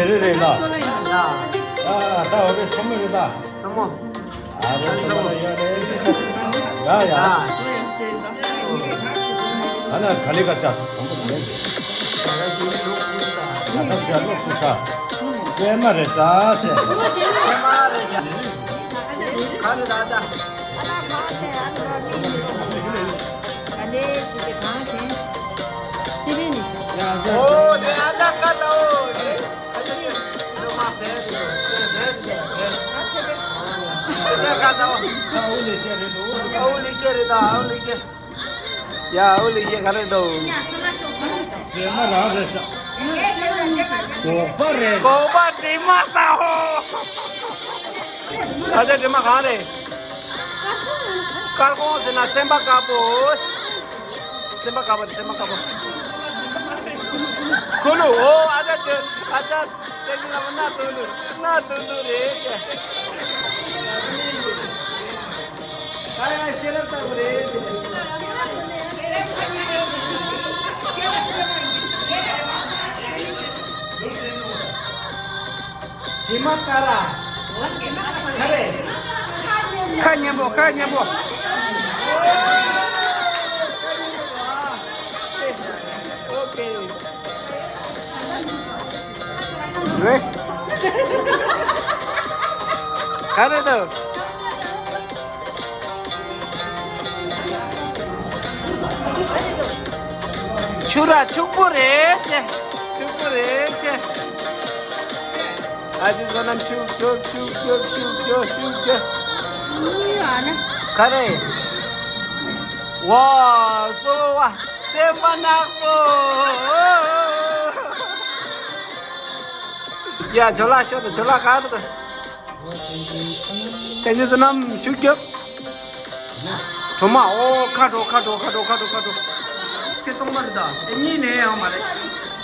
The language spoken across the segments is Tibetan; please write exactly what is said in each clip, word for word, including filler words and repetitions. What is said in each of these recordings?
རེད་རེད་ལ། ཡ། ཡ་ད་འོ་རེད། ཆོ་མོ་རེད་ད། ཆོ་མོ། ཨ་རོ་ཆོ་མོ་ཡ་རེད། ཡ་ཡ། ཡ། ཨ་ན་ག་ལེ་ག་ཅག་དང་པོ་དང་ལེན། ད་ད་ཞག་ལོ་ཁུ་ཁ། ཀྱེ་མ་རེད་ད་ཟེར། ཀྱེ་མ་རེད་ད། ག་ལེ་ད་ད། ཨ་ལ་གང་ཟེར། ཨ་ལ་གང་ཟེར། ཨ་ལེ་ཟེར་ཏེ་གང་ཟེར། སི་བེ་ནི་ཤ། ཨོ་ལེ། ཨ་ལ་ཀ་ལ་ཨོ་ལེ། ཨ་ལེ་ལོ་མ་བེ་བེ་བེ་བེ་ཨ་ལེ་ཀ་ལ་ཨོ། ཨ་ཨོ་ལེ་ཤ་རེད་དོ། ཨ་ཨོ་ལེ་ཤ་རེད་ད། ཨ་ཨོ་ལེ་ཤ། ཡ་ཨོ་ལེ་ཤ་ག་རེད་དོ། དྲི་མ་རང་རེད་ཤག་སྒོག་པ་རེད། སྒོག་པ་དྲི་མ་ས་ཧོ། ཨ་ཅག་དྲི་མ་གང་རེད། དཀར་གོང་ཟེར་ན་སེམས་པ་དཀར་པོ། སེམས་པ་དཀར་པོ་རེད། སེམས་པ་དཀར་པོ། ཁུ་ལུ། ཨོ་ཨ་ཅག་ཨ་ཅག་ཏེ་ཉི་ལ་མ་སྣ་དུ་ལུ་སྣ་དུ་ལུ་རེད་ཅེ། ད་ཡང་ཤེས་རབ་ལྟ་བུ་རེད་ཅེ། ཞི་མ་ཀ་ར། ག་རེ། ཁ་སྙན་པོ། ཁ་སྙན་པོ། ཨོ་ཁེ། རེད། ག་རེ་འདུག་ཆུ་ར་ཕྱུག་པོ་རེད་ཅེ། ཕྱུག་པོ་རེད་ཅེ། ཨ་ཅེ་བསོད་ནམས་ཤུགས་རྒྱོབ་ཤུགས་རྒྱོབ་ཤུགས་རྒྱོབ་ཤུགས་རྒྱོབ། ག་རེ། ཝ་སོ་བ། སེམས་པ་ནག་པོ། ཡ་ཇོ་ལགས་ཤོག་དང་། ཇོ་ལགས་ག་རེ་འདུག་བསྟན་འཛིན་བསོད་ནམས་ཤུགས་རྒྱོབ། གྲོ་མ། ཨོ་ཁ་དྲོ་ཁ་དྲོ་ཁ་དྲོ་ཁ་དྲོ་ཁ་དྲོ། ཁྱེད་སྟོང་པ་རེད་ད། དེ་གཉིས་ནས་ཡང་མ་རེད།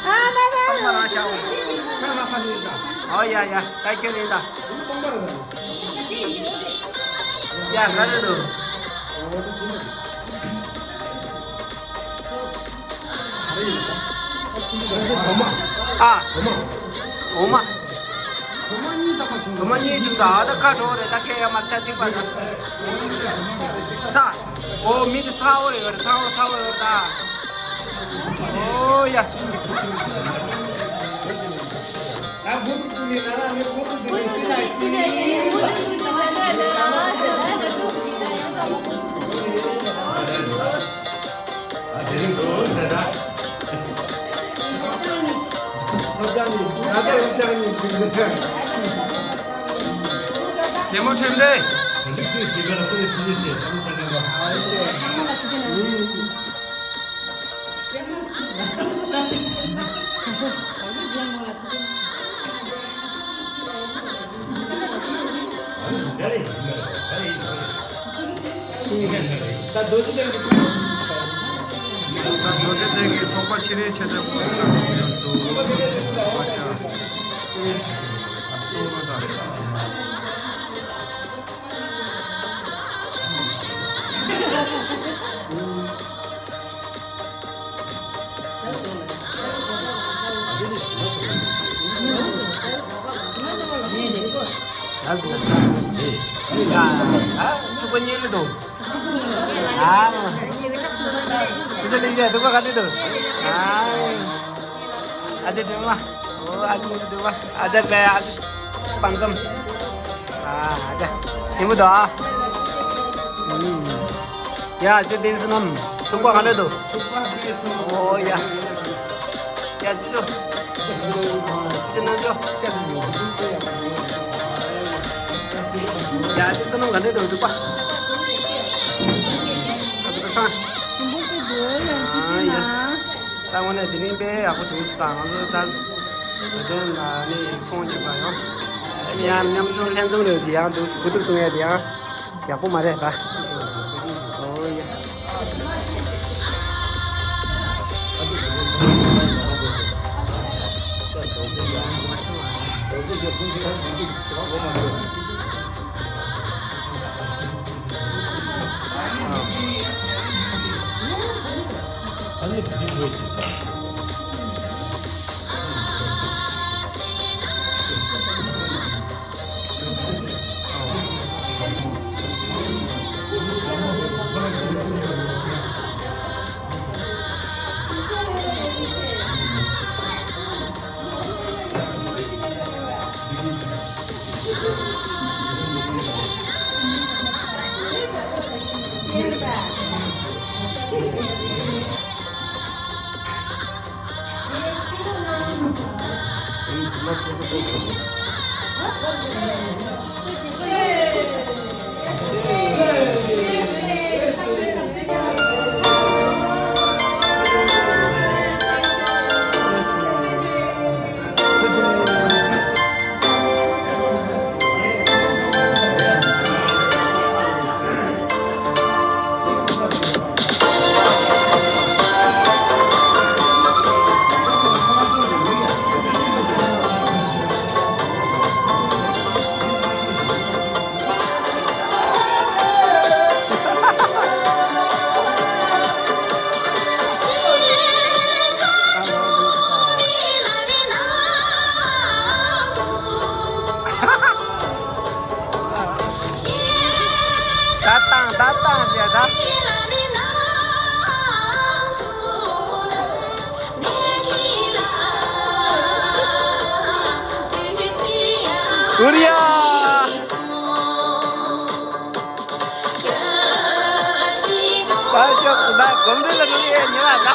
སྟོང་པ་རང་ཤག་ཨོ་ཡ་ཡ། ད་ཁྱེད་རེད་ད། ཡ་ག་རེ་འདུག་ག་རེ་ཡིན་ད། ཨ། འོ་མ། འོ་མ། འོ་མ་གཉིས་བཏགས་པ་བྱུང་། འོ་མ་གཉིས་བྱུང་ད། ཨ་ད་ཁ་དྲོ་རེད་ད། ཁ་ཡ་མར་ཆ་གཅིག་པ་ད། ཚ། འོ་མི་དེ་ཚ་བོ་རེད། ཚ་བོ་ཚ་བོ་ཡོད་ད། འོ་ཡ། གད་མོ་ཕྲེང་དེ། ད་རྡོ་རྗེ་གདན་གྱི་ཚོགས་པ་ཕྱི་རེད་ཆེ་ཆེ་པོ་ཡོད་འདུག་ཐུག་པ་གཉིས་ལ་འདུག་ཨ། ཅི་ཟེར་ལེགས་ཡ་འདུག་པ་ག་འདྲ་འདུག་ཨ། ཨ་ཅེ་སྒྲོལ་མ། ཨོ་ཨ་ཅེ་སྒྲོལ་མ། ཨ་ཅེ་ལེ། ཨ་ཅེ་པང་ཙམ། ཨ་ཨ་ཅེ་ཐིམ་པོ་འདུག་ཨ། ཡ་ཅོ་བསྟན་བསོད་ནམས། ཐུག་པ་ག་འདྲ་འདུག་ཨོ་ཡ། ཡ་ཅི་ཅོ། ཅི་ཅོ་ནང་ཅོ། ཡ་ཅོ་བསོད་ནམས་ག་འདྲ་འདུག་ཐུག་པ། ཨ་ཅེ་པ་སངས། ཨ་ཡ། ད་དངོས་གནས་དེ་རིང་དཔེ་ཡག་པོ་བྱུང་སོང་། ད་ང་ཚོ་ད་བོད་དོན་ལ་ནི་ཚོང་རྒྱག་པ་ཡང་ཡང་མཉམ་ཞུགས་ལྷན་འཛོམས་རེད་ཅེས་ཡང་འདུག་གོ་སྒྲིག་གཏོང་ཡ་དེ་ཡང་ཡག་པོ་མ་རེད་ད། ཨོ་ཡ། ད་བཏང་ད་བཏང་ཟེར་ད། ཀུ་རི་ཡ། ད་ཤོག་ད་གོམ་བགྲོད་ལ་འགྲོ་གི་ཡོད་ཉེ་བ་ད།